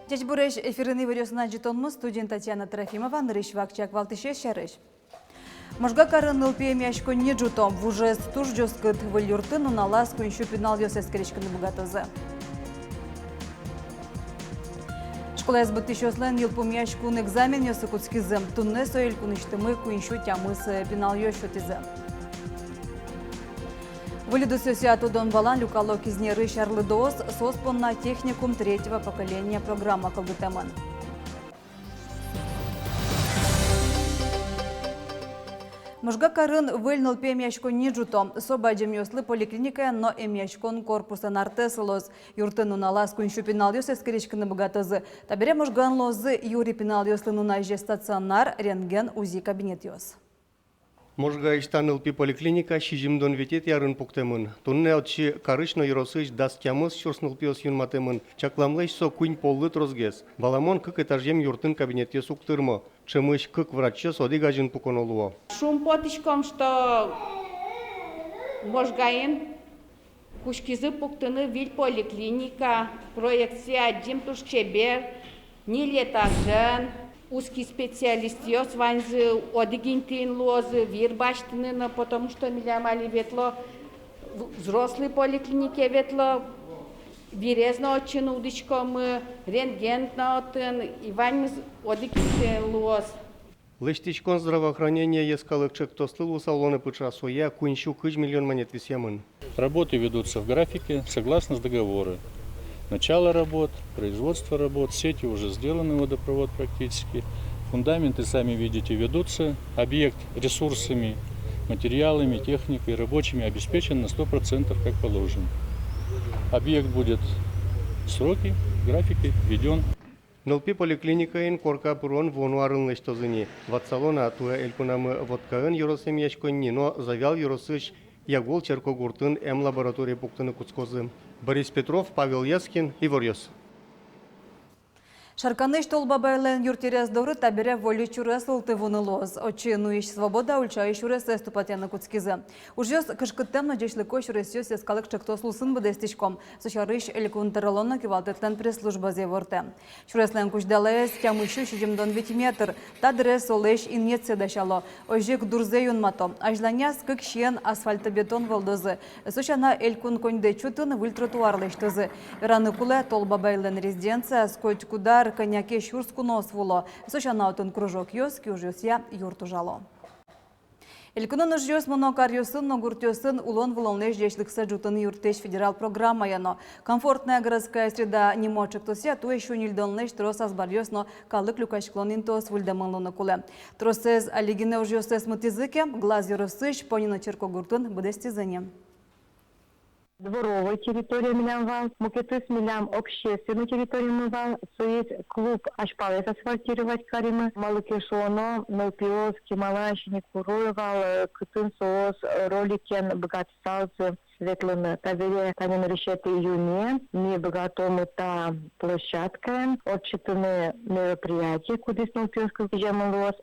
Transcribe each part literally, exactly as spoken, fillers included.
Ӟечбуресь! Эфирын «Иворъёс» но ӝытонмы, студиын Татьяна Трофимова. Нырысь вакчияк валтӥсез сярысь. Можга карын нылпи эмъяськонни ӝуто. Вужез туж ӟоскыт. Выль юртын нуналаз куинь сю пиналъёс эскериськыны быгатозы. Школаез быдтӥсьёслэн йылпумъяськон экзаменъёссы кутскизы. Туннэ сое элькунысьтымы куинь сю тямыс пиналъёс сётӥзы. Выль удысъёсъя тодон-валан люкало Кизнерысь арлыдоос. Соос понна «Техникум третьего поколения» программа кылдытэмын. Можга карын выль нылпи эмъяськонни ӝуто. Со бадӟымъёслы поликлиникаен но эмъяськон корпусэн артэ сылоз. Юртын нуналаз куинь сю пиналъёс эскериськыны быгатозы. Табере Можгаын луозы юри пиналъёслы нуназе стационар, рентген, УЗИ кабинетъёс. Можгаысь та нылпи поликлиника сизьымдон витетӥ арын пуктэмын. Туннэ отчы карысь но ёросысь дас тямыс сюрс нылпиос юнматэмын. Чакламлэсь со куинь поллы тросгес. Валамон, кык этажъем юртын кабинетъёс уг тырмо. Ӵемысь кык врачъёс одӥг азьын пуконо луо. Шумпотӥськом, что Можгаын кутскизы пуктыны выль поликлиника. Проектсэ адӟим, туж чебер, ньыль этажен. Узкий специалистъёс ваньзы одӥг интыын луозы, вир басьтыны но, потому что милям али ветло в-, взрослый поликлинике ветло, вирез но отчын удӥськомы, рентген но отын, и ваньмыз одӥг интыын луоз. Лэсьтӥськон «Здравоохранение» йӧскалык ӵектослы луыса улонэ пыӵа. Соя куинь сю кызь миллион манет висъямын. Работы ведутся в графике, согласно с договора. Начало работ, производство работ, сети уже сделаны, водопровод практически. Фундаменты, сами видите, ведутся. Объект ресурсами, материалами, техникой, рабочими обеспечен на сто процентов, как положено. Объект будет в сроки, в графике введён. Нылпи поликлиникаын корка пырон вуоно арын лэсьтозы ни. Ватсало на, туэ элькунамы Воткаын ёрос эмъяськонни но Завьял ёросысь Ягул черкогуртын эм лаборатория пуктыны кутскозы. Борис Петров, Павел Яскин, «Иворъёс». Шарканысь Тол Бабайлэн юртъерез доры табере вольыт сюрес вылтӥ вуыны луоз. Отчы нуись Свобода ульчаысь сюресэз тупатъяны кутскизы. Ужъёс «Кышкыттэм но ӟечлыко сюресъёс» йӧскалык ӵектос улсын быдэстӥсько. Со сярысь Элькун тӧролэн но кивалтэтлэн пресс-службазы ивортэ. Сюреслэн кузьдалаез тямыс сю сизьымдон вить метр. Та дыре солэсь инъетсэ дасяло. Озьы ик дурзэ юнмато. Азьланяз кык сиен асфальтобетон вӧлдозы. Со сяна, элькун коньдэ чутын выль тротуар лэсьтозы. Вераны кулэ, Тол Бабайлэн резиденцияз котькуд ар кӧня ке сюрс куноос вуыло. Со сяна, отын кружокъёс, киужъёсъя юрт ужало. Элькунын ужъёс мыно каръёсын но гуртъёсын улон-вылонлэсь ӟечлыксэ ӝутыны юрттӥсь федерал программая но. «Комфортная городская среда» нимо ӵектосъя туэ сю ньыльдонлэсь трос азбаръёс но калык люкаськон интыос выльдэмын луыны кулэ. Тросэз али гинэ ужъёссэс мытӥзы ке, Глаз ёросысь Понино черкогуртын быдэстӥзы ни. Дворовой территория милям вал, мукетыз милям общественной территориямы вал, соиз клуб азьпалэз асфальтировать каримы, малы ке шуоно, нылпиос кемалась ини куро ӧй вал, э, кытын соос, э, роликен быгатысалзы ветлыны. Табере тани нырысетӥ июне ми быгатомы та площадкаын ортчытыны мероприятие, кудӥз нылпиослы сӥземын луоз.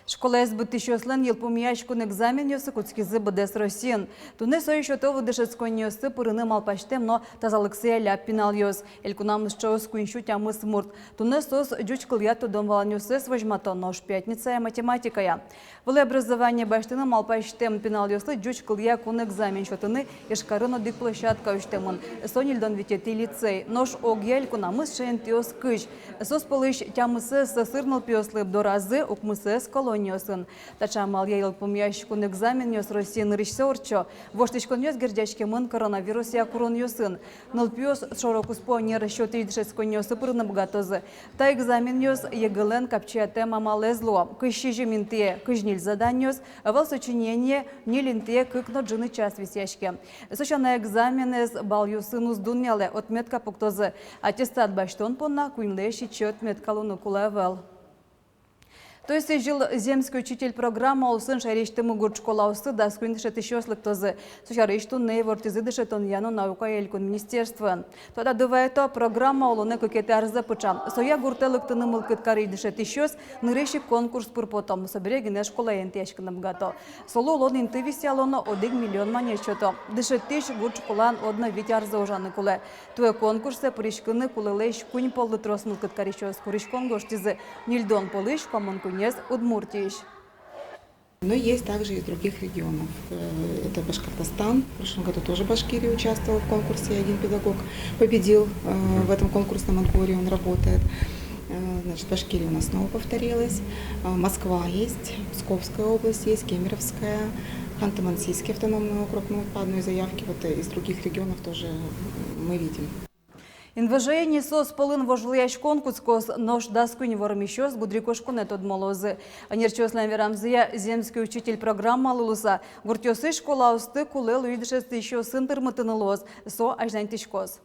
Школаез быдтӥсьёслэн йылпумъяськон экзаменъёссы кутскизы быдэс Россиын. Туннэ сое сёто дышетсконниосы пырыны малпасьтэм но тазалыксыя ляб пиналъёс. Элькунамы сыӵеос куинь сю тямыс мурт. Туннэ соос ӟуч кылъя тодон-валанъёссэс возьмато, нош пятницае — математикая. Вылӥ образование басьтыны малпасьтэм пиналъёслы ӟуч кылъя кун экзамен сётыны Ижкарын одӥг площадка усьтэмын. Со ньыльдон витетӥ лицей. Нош огъя элькунамы сыӵе интыос кызь. Соос пӧлысь тямысэз сӧсыр нылпиослы доразы, укмысэз колониосын. Таӵе амалъя йылпумъяськон экзаменъёс Россиын нырысьсэ ортчо. Воштӥськонъёс герӟаськемын коронавирусъя куронъёсын. Нылпиос шоро-куспо нерасчётӥсь дышетсконниосы пырыны быгатозы. Та экзаменъёс ЕГЭ-лэн капчиятэм амалэз луо. Кызь сизьым интые кызь ньыль заданиос, ӧвӧл сочинение, ньыль интые кык но ӝыны час висъяське. Со сяна, экзаменэз балъёсын уз дунъялэ, отметка пуктозы. Аттестат басьтон понна куиньлэсь ичи отметка луыны кулэ ӧвӧл. Туэ сӥзьыл «Земский учитель» программа улсын шаерысьтымы гурт школаосты дас куинь дышетӥсьёс лыктозы. Со сярысь туннэ ивортӥзы дышетонъя но наукая элькун министерствоын. Тодады вайто, программа улонэ кыкетӥ арзэ пыӵа. Соя гуртэ лыктыны мылкыд карись дышетӥсьёс нырысь ик конкурс пыр пото, собере гинэ школае интыяськыны быгато. Солы улон инты висъяло но одӥг миллион манет сёто. Дышетӥсь гурт школаын одно вить арзэ ужаны кулэ. Туэ конкурсэ пыриськыны кулэлэсь куинь поллы трос мылкыд карисьёс куриськон гожтӥзы. Ньыльдон пӧлысь куамын куинез Удмуртиысь. Но есть также из других регионов. Э, это Башкортостан. В прошлом году тоже Башкирия участвовала в конкурсе. Один педагог победил, э, в этом конкурсном отборе, он работает. Э, значит, Башкирия у нас снова повторилась. А, Москва есть, Псковская область есть, Кемеровская, Ханты-Мансийский автономный округ. Ну, по одной заявке вот, э, из других регионов тоже, м, мы видим. Инвожое ни соос пӧлын вожвылъяськон кутскоз, нош дас куинь вормисьёс гудырикошконэ тодмо луозы. Ӧнерчиослэн верамзыя, «Земский учитель» программалы луыса гуртъёсысь школаосты кулэ луись дышетӥсьёсын тырмытыны луоз, со азьланьтӥськоз.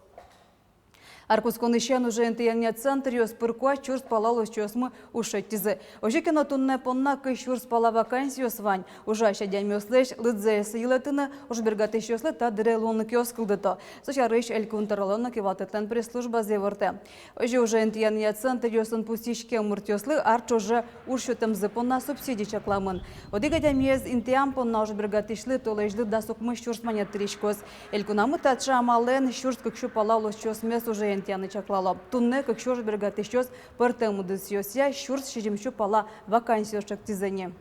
Ар кутсконысен уже интыянъя центръёс пыр куать сюрс пала улосчиосмы уж шедьтӥзы. Озьы ке но туннэ понна кызь сюрс пала вакансиос вань. Ужась адямиослэсь лыдзэс йылэтыны ужбергатӥсьёслы та дыре луонлыкъёс кылдыто. Со сярысь Элькун тӧролэн но кивалтэтлэн пресс-службазы ивортэ. Озьы уже интыянъя центръёсын пусйиськем муртъёслы ар ӵоже уж сётэмзы понна субсидий чакламын. Одӥг адямиез интыям понна ужбергатӥсьлы толэзьлы дас укмыс сюрс манет тыриськоз. Элькунамы таӵе амалэн сюрс кык сю пала улосчиосмес уже интыяны чаклало. Туннэ кык сю ужбергатӥсьёс пӧртэм удысъёсъя сюрс сизьым сю пала вакансиос ӵектӥзы ни.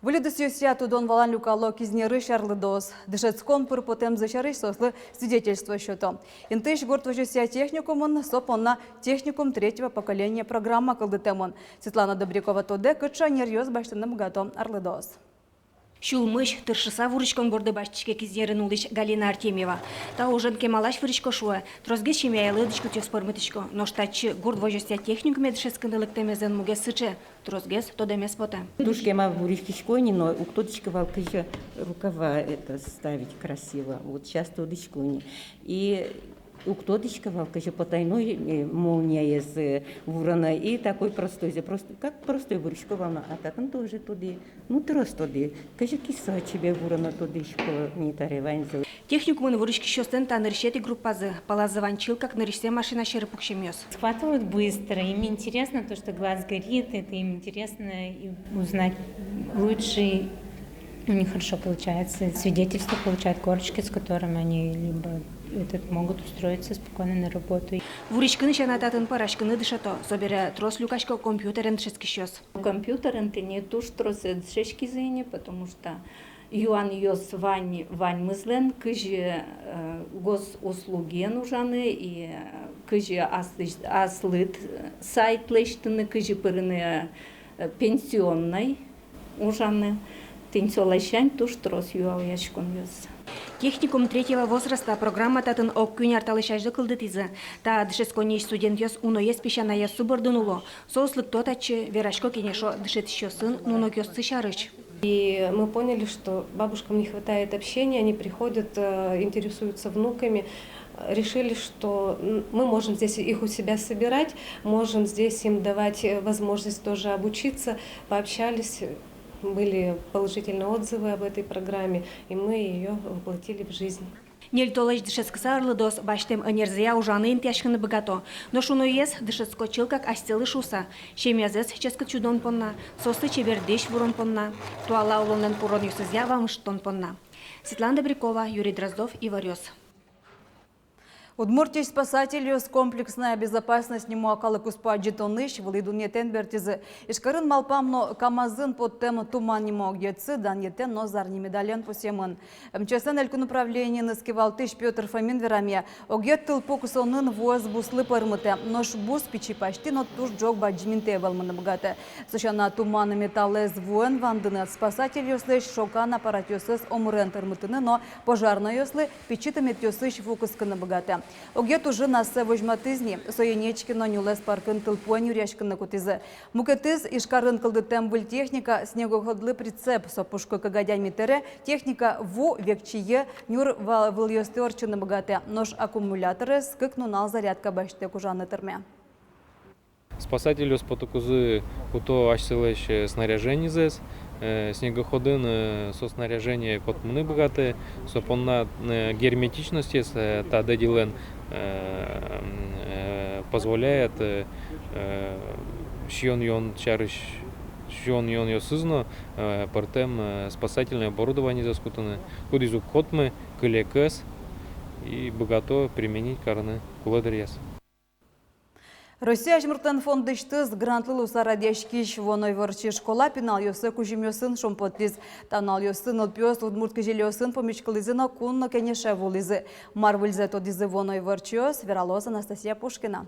Выль удысъёсъя тудон-валан люкало Кизнерысь арлыдоос. Дышетскон пыр потэмзы сярысь соослы свидетельство сёто. Интыысь гурт возёсъя техникумын со понна «Техникум третьего поколения» программа кылдытэмын. Светлана Добрякова тодэ, кыӵе ӧнеръёс басьтыны быгато арлыдоос. Сюлмысь, тыршыса вуриськон борды басьтӥське Кизнерын улӥсь Галина Артемьева. Та ужен кемалась вырисько, шуэ. Тросгес семьяелы дӥськутъёс пӧрмытӥсько. Нош татчы, гурт возёсъя техникуме дышетскыны лыктэмезлэн мугез сыӵе: тросгес тодэмез потэ. Туж кема вуриськисько ни, но уг тодӥськы вал, кызьы рукава это ставить красиво. Вот сейчас тодӥсько ни. И уг тодӥськы вал, кызьы потайной, э, молнияез, э, вурыны. И такой простой, э, просто, как простой вурисько вал, но а татын тоже тодӥ, ну, трос тодӥ. Кызьы кисо чебер вурыны тодӥсько, не таре ваньзэ. Техникумын вуриськисьёслэн та нырысетӥ группазы. Палазы вань чылкак нырысьсэ машина сьӧры пуксемъёс. Схватывают быстро, им интересно то, что глаз горит, это им интересно и узнать лучше. У них хорошо получается. Свидетельство получают, корочки, с которыми они либо этот, могут устроиться спокойно на работу. Вуриськыны сяна татын пӧраськыны дышето, собере трос люкасько компьютерен дышетскисьёс. Компьютерен тӥни туж трос дышетскизы ини, потому что юанъёс вань, ваньмызлэн, кызьы, э, госуслугиен ужаны и, э, кызьы аслыд, аслыд, э, сайт лэсьтыны, кызьы пырыны, э, пенсионной ужаны. Тӥни со ласянь туж трос юалляськонъёс. «Техникум третьего возраста» программа татын ог куинь ар талэсь азьло кылдытӥзы. Та дышетсконниысь студентъёс уноез песянайёссы бордын уло. Соос лыкто татчы, верасько-кенешо дышетӥсьёсын нунокъёссы сярысь. И мы поняли, что бабушкам не хватает общения, они приходят, э, интересуются внуками. Решили, что, м, мы можем здесь их у себя собирать, можем здесь им давать, э, возможность тоже обучиться. Пообщались, были положительные отзывы об этой программе, и мы её воплотили в жизнь. Ньыль толэзь дышетскыса, арлыдоос басьтэм ӧнерзыя ужаны интыяськыны быгато. Нош уноез дышетско чылкак асьсэлы шуыса. Семьязэс ческыт сюдон понна, соослы чебер дӥсь вурон понна, туала улонлэн куронъёсызъя вамыштон понна. Светлана Добрякова, Юрий Дроздов, «Иворъёс». Удмуртиысь спасательёс «Комплексная безопасность» нимо калыккуспо адӟытонысь вылӥ дунъетэн бертӥзы. Ижкарын малпам но КамАЗын поттэм «Туман» нимо огъетсы данъетэн но зарни медален пусъемын. МЧС-лэн элькун управлениеныз кивалтӥсь Пётр Фомин верамъя, огъет тылпу кысонын вуэз буслы пӧрмытэ, нош бус пичи пасьти но туж ӝог бадӟым интые вӧлмыны быгатэ. Со сяна, туманно металлэз вуэн вандыны спасательёслэсь шокан аппаратъёссэс омырен тырмытыны но пожарнойёслы пичи тыметъёсысь ву кыскыны быгатэ. Огъет ужын ассэ возьматӥз ни, сое Нечкино нюлэс паркын тылпуэн нюръяськыны кутӥзы. Мукетыз Ижкарын кылдытэм выль техника — снегоходлы прицеп. Со пушкы кык адями тэре. Техника ву векчие нюр ва-, вылъёсты ортчыны быгатэ, нош аккумуляторез кык нунал зарядка басьтэк ужаны тырме. Спасательёс потыкузы куто асьсэлэсь, э, снаряженизэс, э, снегоходын, э, со снаряжение котмыны быгатэ, со понна, э, герметичностез, э, та дедилэн, э, м, э, позволяет, э, э, сиён-юон сярысь, сиён-юонъёсыз но, э, пӧртэм, э, спасательное оборудованизэс кутыны, кудӥз уг котмы, кыллекэс, и быгато применить карыны кулэ дыръяз. Россия азьмуртлэн фондысьтыз грантлы луыса радъяськись «Вуоно иворчи» школа пиналъёслы кузьымъёсын шумпоттӥз. Та нуналъёсы нылпиос удмурт кизилиосын пумиськылӥзы но кун но кенеше вуылӥзы. Мар выльзэ тодӥзы «Вуоно иворчиос», вералоз Анастасия Пушкина.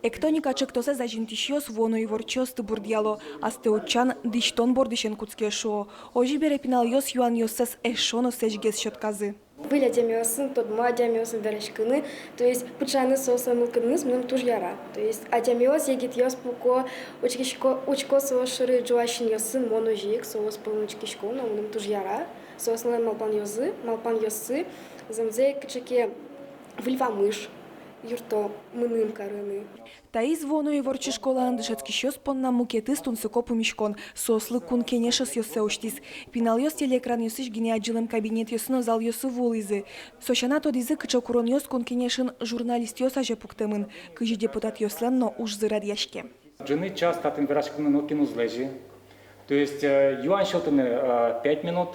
«Эктоника» ӵектосэз азинтӥсьёс «Вуоно иворчиосты» бурдъяло. Астэ утчан дӥсьтон бордысен кутске, шуо. Озьы бере, пиналъёс юанъёссэс эшшо но сэзьгес сётказы. Выль адямиосын, тодмо адямиосын вераськыны, то есть пыӵаны соослэн мылкыдыныз мыным туж яра. То есть адямиос, егитъёс пуко, учкисько, учко соос шоры ӝуась синъёсын, мон озьы ик соос пӧлын учкисько но, мыным туж яра. Соослэн малпанъёссы, малпанъёссы зэмзэ ик кыӵе ке выль вамыш юртто мыным карыны. Таиз «Вуоно иворчи» школаын дышетскисьёс понна мукетыз тунсыко пумиськон. Соослы Кун Кенеш ӧсъёссэ усьтӥз. Пиналъёс телеэкранъёсысь гинэ адӟылэм кабинетъёсы но залъёсы вуылӥзы. Со сяна тодӥзы, кыӵе куронъёс Кун Кенешын журналистъёс азе пуктэмын, кызьы депутатъёслэн но ужзы радъяське. Ӝыны час татын вераськыны нокин уз лэзьы. То есть, э, юан сётыны, э, пять минут.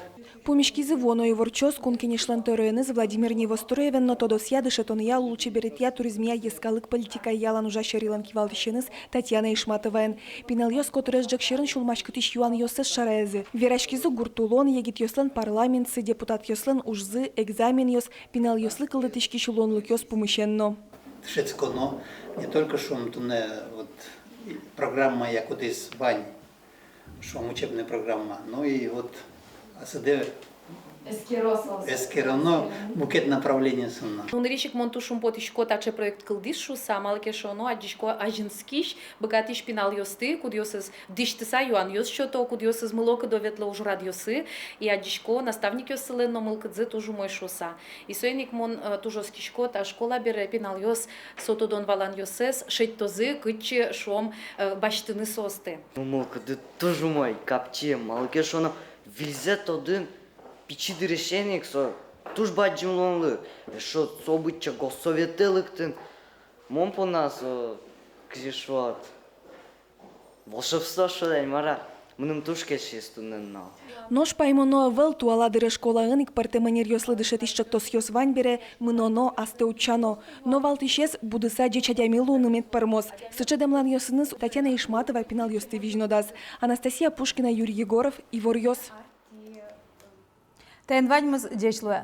Пумиськизы «Вуоно иворчиос» Кун Кенешлэн тӧроеныз Владимир Невоструевен но тодосъя, дышетонъя, лулчеберетъя, туризмъя, йӧскалык политикая ялан ужась ӧрилэн кивалтӥсеныз Татьяна Ишматоваен. Пиналъёс котырес ӝӧк сьӧрын сюлмаськытӥсь юанъёссэс шараязы. Вераськизы гурт улон, егитъёслэн парламентсы, депутатъёслэн ужзы, экзаменъёс, пиналъёслы кылдытӥськись луонлыкъёс пумысен но. Дышетсконо не только, шуом, туннэ вот программа якутӥз вань, шуом, учебная программа. Ну и вот асьсэдэ эскеро соос, эскероно мукет направлениосын но. Ну, нырысь ик мон туж шумпотӥсько таӵе проект кылдӥз шуыса, малы ке шуоно, адӟисько азинскись, быгатӥсь пиналъёсты, кудъёсыз дӥсьтыса юанъёс сёто, кудъёсыз мылокыдо ветло ужрадъёсы, и адӟисько наставникъёссылэн но мылкыдзы туж умой шуыса. И соин ик мон, э, туж оскисько, та школа бере пиналъёс со тодон-валанъёссэс шедьтозы кытчы, шуом, э, басьтыны соосты. Ну, мылкыды туж умой, капчи, малы ке шуоно, выльзэ тодын пичи дырысен ик со туж бадӟым луонлык, эшшо со быдӟа госсоветэ лыктын. Мон понна со, кызьы шуод, волшебство, шуод-а, мар-а, мыным туж кельшиз туннэ нунал. Нош паймоно ӧвӧл, туала дыре школаын ик пӧртэм ӧнеръёслы дышетӥсь ӵектосъёс вань бере, мыноно, астэ утчано. Но валтӥсез, будыса ӟеч адями луыны мед пӧрмоз. Сыӵе дэмланъёсыныз Татьяна Ишматова пиналъёсты визьнодаз. Анастасия Пушкина, Юрий Егоров, «Иворъёс». Таин ваньмыз, ӟеч луэ.